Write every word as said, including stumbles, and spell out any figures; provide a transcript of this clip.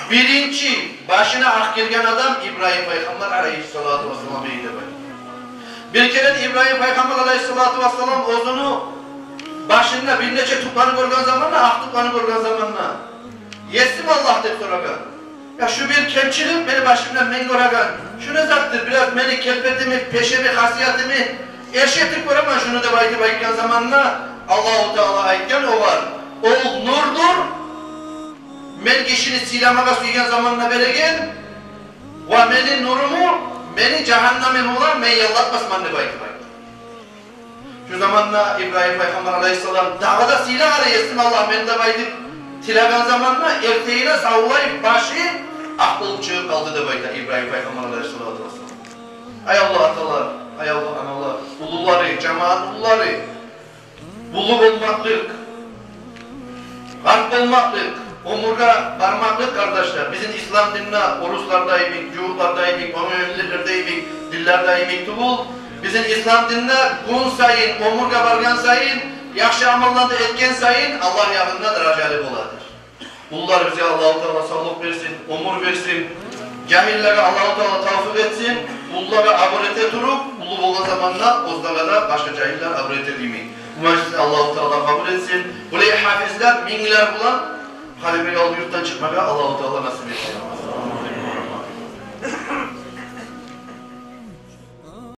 Биринчи башына акъ гирген адам Ибрагьим пайхаммар алайгьиссалату вассалам эди деп айта. Бир керен Ибрагьим пайхаммар алайгьиссалату вассалам оьзюню башында бир нече тюклени гёрген заманда, акъ тюклени гёрген заманда, «Есим Аллагь», — деп сорагъан. «Я, шу бир кемчилик мени башымда мен гёреген. Шу не затдыр? Бираз мени келпетими, пешеми, хасиятымы эрши этип гёремен шуну», — деп айтып айтгъан заманда, Аллагьу Таала айтгъан огъар: «Ол нурдур, мен гишини сыйламагъа сюйген заманда береген, ва мени нуруму мени жагьаннамым булан мен яллатмасман», — деп айтып айтгъан. Шу заманда Ибрагьим пайхаммар алайгьиссалам дагъы да «Сыйла гьали, Есим Аллагь, мени», — деп айтып тилеген заманда, эртегине савлай башы акъ болуп чыгъып къалды деп айта Ибрагьим пайхаммар алайгьиссалату вассалам. Аявлу аталар, аявлу аналар, уллулары, жамаат уллулары, уллу болмакълыкъ, къарт болмакълыкъ, оьмюрге бармакълыкъ, къардашлар, бизин ислам динде орусларда йимик, жугьутларда йимик, оьмюрлюлерде йимик, динлерде йимик тюгюл. Бизин ислам динде гюн сайын, оьмюрге баргъан сайын, яхшы амалланы этген сайын Аллагь янында даражалы боладыр. Уллулар, бизге Аллагьу Таала савлукъ берсин, оьмюр берсин. Жагьиллеге Аллагьу Таала тавфикъ этсин, уллулагъа абур эте туруп, уллу болгъан заманда оьзлеге де башгъа жагьиллер абур этер йимик. Бу мажлисни Аллагьу Таала къабул этсин. Булай гьафизлер минглер булан Халимбекавул юртдан чыкъмагъа Аллагьу Таала насип этсин.